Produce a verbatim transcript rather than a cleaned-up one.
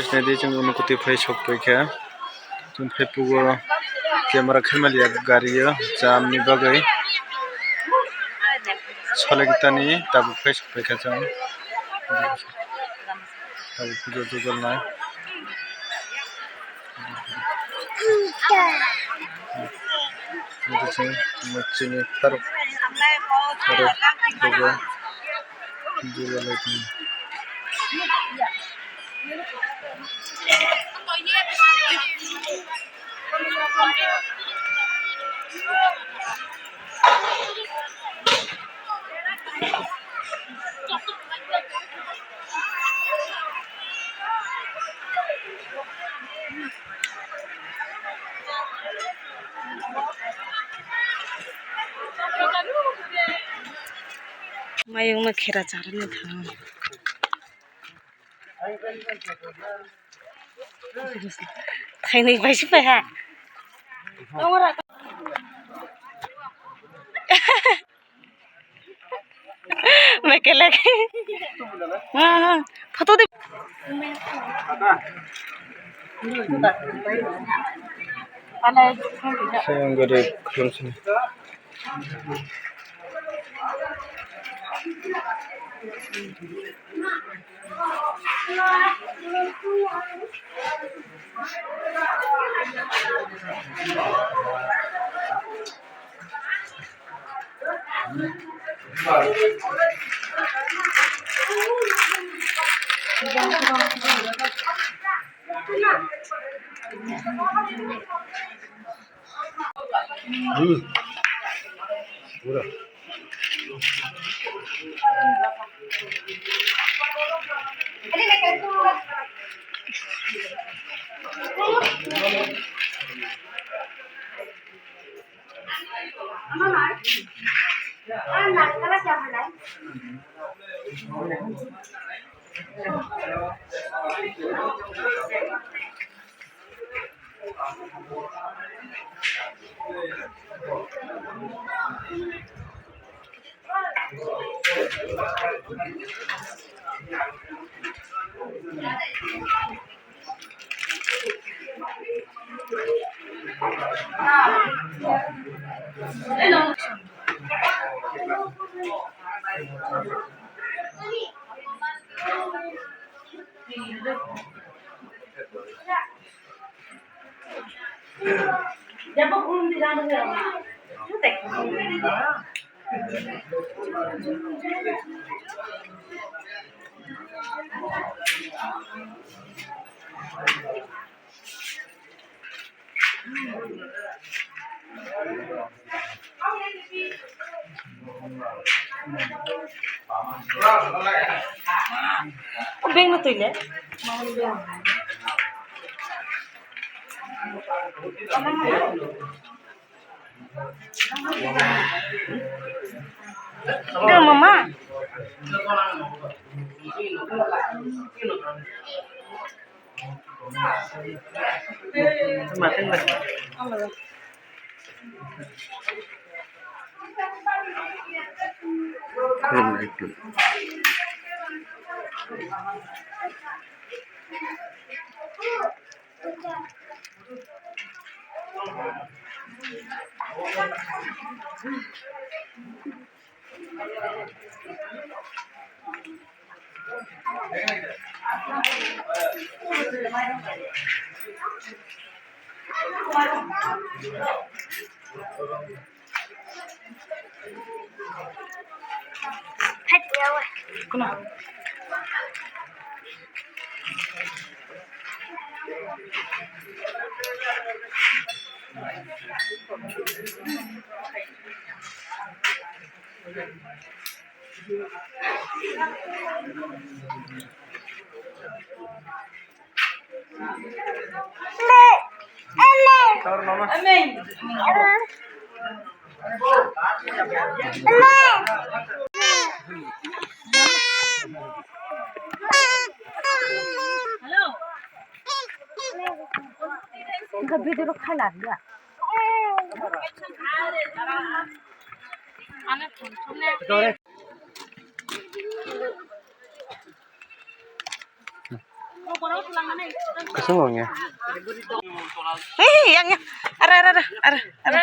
Naidi chwng uno kwtwi phai sok paikha. Chwng phai pugo camera khaimaliya gari o jam ni bagwi. Soleng tani tabuk phai sok paikha chwng. Tabuk pujo jugalnai. Chini tarok, tarok, bugo, jula lai tong. Mayung no khera charwni thang. Thainwi bai si pai ha. Mekelek. Ha, ha. Photo di. Sayang gede khulum sini. Beng no twi le. Dong mama. Video rok khaina ya. Kasung wng ya. Hei, yang, yang. Ara, ara, ara, ara, ara.